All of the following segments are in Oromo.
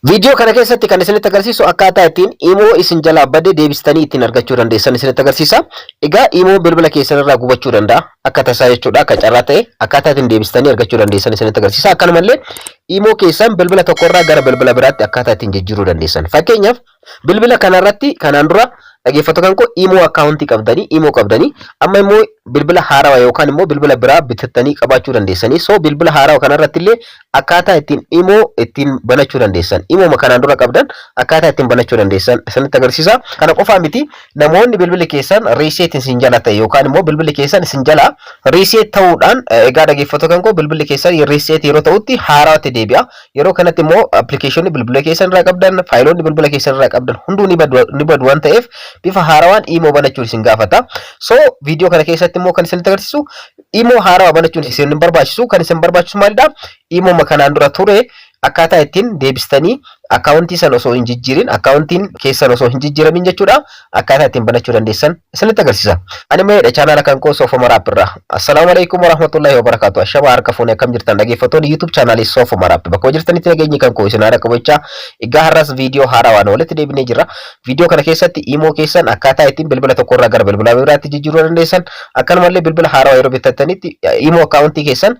Viidiyoo kana keessatti kan isinitti agarsiisu akkaataa ittiin imoo isin jalaa bade deebistanii ittiin argachuu dandeessan isinitti agarsiisa. Egaa imoo bilbila keessan irraa gubachuu danda'a. Akka tasaa jechuudha, akka carraa ta'e akkaataa ittiin deebistanii argachuu dandeessan isinitti agarsiisa. Akkanumallee imoo keessan bilbila tokkorraa gara bilbila biraatti akkaataa ittiin jijjiiruu dandeessan. Fakkeenyaaf, bilbila kanarratti kanaan dura, dhaggeeffattoota kan koo, imoo akkaawuntii qabdanii, imoo qabdanii, amma immoo bilbila haarawaa yookaan immoo bilbila biraa bitattanii qabaachuu dandeessanii. So bilbila haarawaa kanarratti illee akkaataa ittiin imoo ittiin banachuu dandeessan, imooma kanaan dura qabdan akkaataa ittiin banachuu dandeessan isinitti agarsiisa. Kana qofaa miti, namoonni bilbilli keessan reset isin jala ta'e yookaan immoo bilbilli keessan isin jala reset ta'uudhaan, egaa dhaggeeffattoota kan koo, bilbilli keessan reset yeroo ta'utti haarawaatti deebi'a. Yeroo kanatti immoo appilikeeshinii bilbila keessan irraa qabdan, faayiloonni bilbila keessan irraa qabdan hunduu ni badu waan ta'eef, bifa haarawaan imoo banachuun isin gaafata. So viidiyoo kana keessatti immoo kan isinitti agarsiisu, imoo haarawaa banachuun isin hin barbaachisu. Kan isin barbaachisu maalidha? Imooma kanaan dura ture akkaataa ittiin deebistanii akkaawuntii sana osoo hin jijjiirin, akkaawuntiin keessan osoo hin jijjiiramin jechuudha, akkaataa ittiin banachuu dandeessan isinitti agarsiisa. Ani meedha chaanaala kan koo Soofoma Raap irraa. Assalaamu alaikum warahmatullahi wabarakatuh. Ashama harka fuunee, akkam jirtan dhaggeeffattoonni YouTube chaanaalii Soofoma Raap? Bakka jirtanitti nageenyi kan koo isin haadha qabachaa, egaa har'as viidiyoo haarawaan walitti deebinee jirra. Viidiyoo kana keessatti imoo keessan akkaataa ittiin bilbila tokkorraa gara bilbila biraatti jijjiiruu dandeessan, akkanumallee bilbila haarawaa yeroo bitattanitti imoo akkaawuntii keessan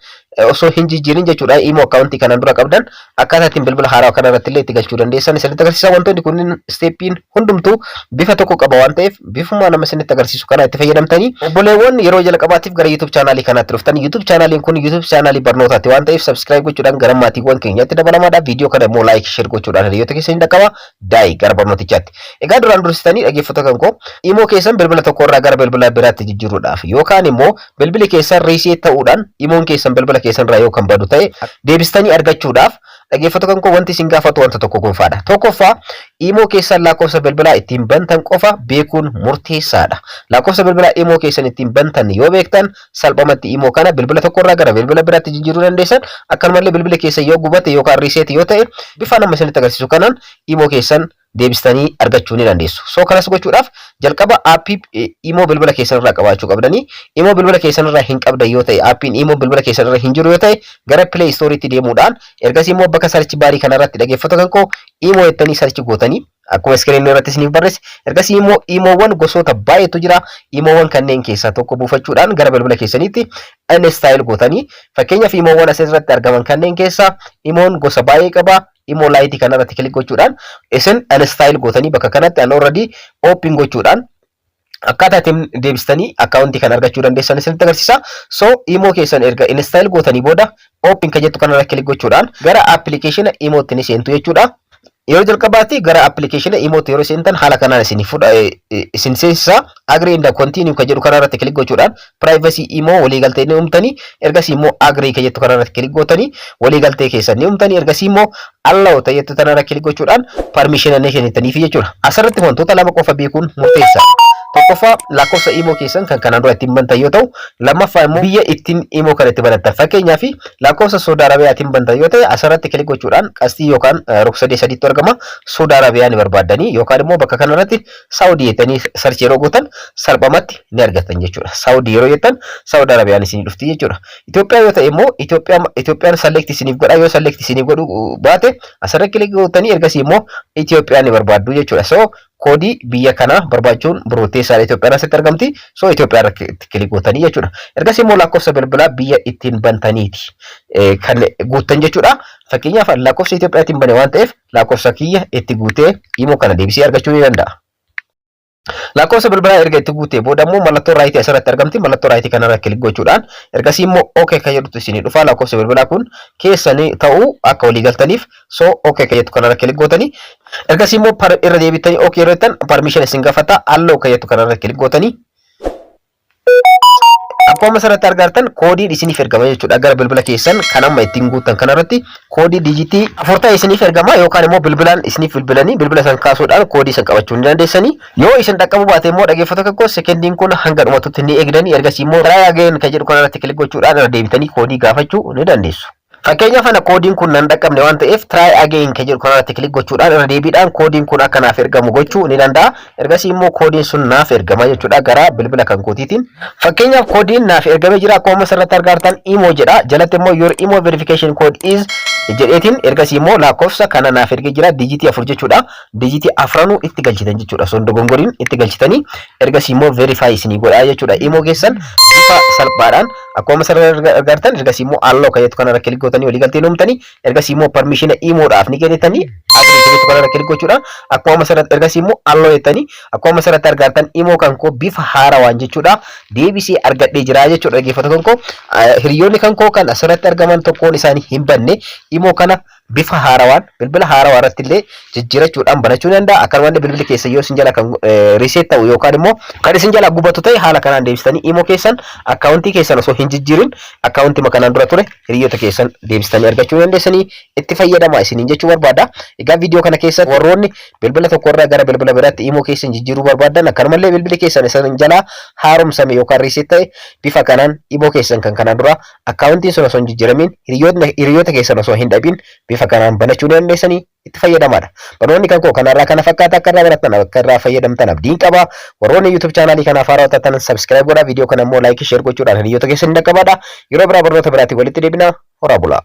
osoo hin jijjiirin jechuudha, imoo akkaawuntii kanaan dura qabdan akkaataa ittiin bilbila haarawaa kana irratti illee itti galchuu dandeessan isinitti agarsiisa. Wantoonni kunniin steeppiin hundumtuu bifa tokko qaba waan ta'eef, bifuma nama isinitti agarsiisu kana itti fayyadamtanii. Obboleewwan yeroo jalqabaatiif gara YouTube chaanaalii kanaatti dhuftan, YouTube chaanaaliin kun YouTube chaanaalii barnootaati waan ta'eef, subscribe gochuudhaan gara maatiiwwan keenyaatti dabalamaadha. Viidiyoo kana immoo like, share gochuudhaan hiriyoota keessan dhaqqaba. Daayi gara barnootichaatti. Egaa duraan dursitanii, dhaggeeffattoota kan koo, imoo keessan bilbila tokkorraa gara bilbila biraatti jijjiiruudhaaf yookaan immoo bilbilli keessan reset ta'uudhaan imoon keessan bilbila keessan irraa yoo kan badu ta'e deebistanii argachuudhaaf, dhaggeeffattoota kan koo, wanti isin gaafatu wanta tokko gonfaadha. Tokkoffaa, imoo keessan lakkoofsa bilbilaa ittiin bantan qofa beekuun murteessaadha. Lakkoofsa bilbilaa imoo keessan ittiin bantan yoo beektan, salphumatti imoo kana bilbila tokkorraa gara bilbila biraatti jijjiiruu dandeessan. Akkanumallee bilbila keessan yoo gubate yookaan reset yoo ta'e, bifa nama isinitti agarsiisu kanaan imoo keessan deebistanii argachuu ni dandeessu. So kanas gochuudhaaf jalqaba aappii imoo bilbila keessan irraa qabaachuu qabdanii. Imoo bilbila keessan irraa hin qabdan yoo ta'e, aappiin imoo bilbila keessan irra hin jiru yoo ta'e, gara Play Storeetti deemuudhaan ergasii immoo bakka search baarii kanarratti, dhaggeeffattoota kan koo, imoo jettanii search gootanii, akkuma iskiriinii irratti isiniif barreesse, ergasii immoo imoowwan gosoota baay'eetu jira. Imoowwan kanneen keessaa tokko buufachuudhaan gara bilbila keessaniitti install gootanii. Fakkeenyaaf, imoowwan asirratti argaman kanneen keessaa imoon gosa baay'ee qaba. Imo Lite kanarratti click gochuudhaan isin install gootanii, bakka kanatti an already open gochuudhaan akkaataa ittiin deebistanii akkaawuntii kan argachuu dandeessan isinitti agarsiisa. So imoo keessan erga install gootanii booda, open kan jettu kanarra click gochuudhaan gara appilikeeshina imootti ni seentu jechuudha. Yeroo jalqabaatti gara appilikeeshina imootti yeroo seentan haala kanaan isin fudha, isin seensisa. Agree and continue kan jedhu kanarratti click gochuudhaan privacy imoo waliigaltee ni uumtanii, ergasii immoo agree kan jettu kanarratti click gootanii waliigaltee keessan ni uumtanii, ergasii immoo allow ta'e jettu kanarra click gochuudhaan permission ni kennitaniif jechuudha. Asirratti wantoota lama qofa beekuun murteessaadha. Tokkoffaa, lakkoofsa imoo keessan kan kanaan dura ittiin bantan yoo ta'u, lammaffaa immoo biyya ittiin imoo kana itti banattan. Fakkeenyaaf, lakkoofsa Saudi Arabiyaatiin bantan yoo ta'e, asirratti click gochuudhaan qasxii yookaan rog-sadee sadiitti argama. Saudi Arabiyaa ni barbaaddanii yookaan immoo bakka kanarratti Saawudii jettanii search yeroo gootan salphumatti ni argattan jechuudha. Saawudii yeroo jettan Saudi Arabiyaan isinii dhufti jechuudha. Itoophiyaa yoo ta'e immoo Itoophiyaan select isiniif godha. Yoo select isiniif godhu baate, asirra click gootanii ergasii immoo Itoophiyaa ni barbaaddu jechuudha. So koodii biyya kanaa barbaachuun murteessaadha. Itoophiyaan asitti argamti. So Itoophiyaa irratti click gootanii jechuudha. Ergasii immoo lakkoofsa bilbilaa biyya ittiin bantaniiti kan guuttan jechuudha. Fakkeenyaaf, lakkoofsa Itoophiyaatiin bane waan ta'eef, lakkoofsa kiyya itti guutee imoo kana deebisee argachuu ni danda'a. Lakkoofsa bilbilaa erga itti guutee booda immoo mallattoo raayitii asirratti argamti. Mallattoo raayitii kanarra click gochuudhaan ergasii immoo OK kan jedhutu isinii dhufa. Lakkoofsa bilbilaa kun keessanii ta'uu akka walii galtaniif, so OK kan jettu kanarra click gootanii, ergasii immoo irra deebitanii OK yeroo jettan permission isin gaafata. Allow kan jettu kanarra click gootanii, akkuma asirratti argartan koodiin isiniif ergama jechuudha. Gara bilbila keessan kan amma ittiin guuttan kanarratti koodii diijitii 4 ta'e isiniif ergama, yookaan immoo bilbilaan isiniif bilbilanii bilbila san kaasuudhaan koodii san qabachuu ni dandeessanii. Yoo isin dhaqqabuu baate immoo, dhaggeeffattoota koo, sekendiin kun hanga dhumatutti ni eegdanii, ergasii immoo try again kan jedhu kanarratti click gochuudhaan irra deebitanii koodii gaafachuu ni dandeessu. Fakkeenyaaf, ana koodiin kun nan dhaqqabne waan ta'eef, try again kan jedhu kanarratti click gochuudhaan irra deebiidhaan koodiin kun akka naaf ergamu gochuu ni danda'a. Ergasii immoo koodiin sun naaf ergama jechuudha gara bilbila kan kootiitiin. Fakkeenyaaf, koodiin naaf ergamee jira. Akkuma asirratti argartan imo jedha. Jalatti immoo "Your imo verification code is Jedheetiin ergasii immoo lakkoofsa kana naaf ergee jira, dijitii 4 jechuudha. Dijitii afranuu itti galchitan jechuudha. Osoo hin dogongoriin itti galchitanii ergasii immoo verify isinii godhaa jechuudha. Imo keessan bifa salphaadhaan akkuma asirra argartan, ergasii immoo allow kan jettu kanarra click gootanii walii galtee uumtanii, ergasii immoo permission imoodhaaf ni kennitanii, agree kan jettu kanarra click gochuudhaan akkuma asirratti ergasii immoo allow jettanii, akkuma asirratti argartan imo kan koo bifa haarawaan jechuudha deebisee argadhee jira jechuudha. Dhaggeeffattoota kan koo, hiriyoonni kan koo kan asirratti argaman tokkoon isaanii hin banne. Imo kana bifa haarawaan bilbila haarawaa irratti illee jijjiirachuudhaan banachuu danda'a. Akkanumallee bilbilli keessa yoo isin jala kan reset ta'u yookaan immoo kan isin jala gubatu ta'e, haala kanaan deebistanii imo keessan akkaawuntii keessan osoo hin jijjiirin akkaawuntii kanaan dura ture hiriyoota keessan deebistanii argachuu dandeessanii itti fayyadamaa isiniin jechuu barbaada. Egaa viidiyoo kana keessatti warroonni bilbila tokko irraa gara bilbila biraatti imo keessan jijjiiruu barbaadan, akkanumallee bilbilli keessan isin jalaa haaromsame yookaan reset ta'e, bifa kanaan imo keessan kan kanaan dura akkaawuntiin sun osoo hin jijjiiramin, hiriyoota keessan osoo hin dhabin, bifa kanaan banachuu dandeessanii itti fayyadamaadha. Barnoonni kan koo kanarraa kana fakkaata. Akka irraa barattan, akka irraa fayyadamtan abdiin qaba. Warroonni YouTube chaanaalii kanaaf haarawaa taatan subscribe godhaa. Viidiyoo kana immoo like, share gochuudhaan hiriyoota keessan hin dhaqqabaadha. Yeroo biraa barnoota biraatiin walitti deebina. Horaa bulaa.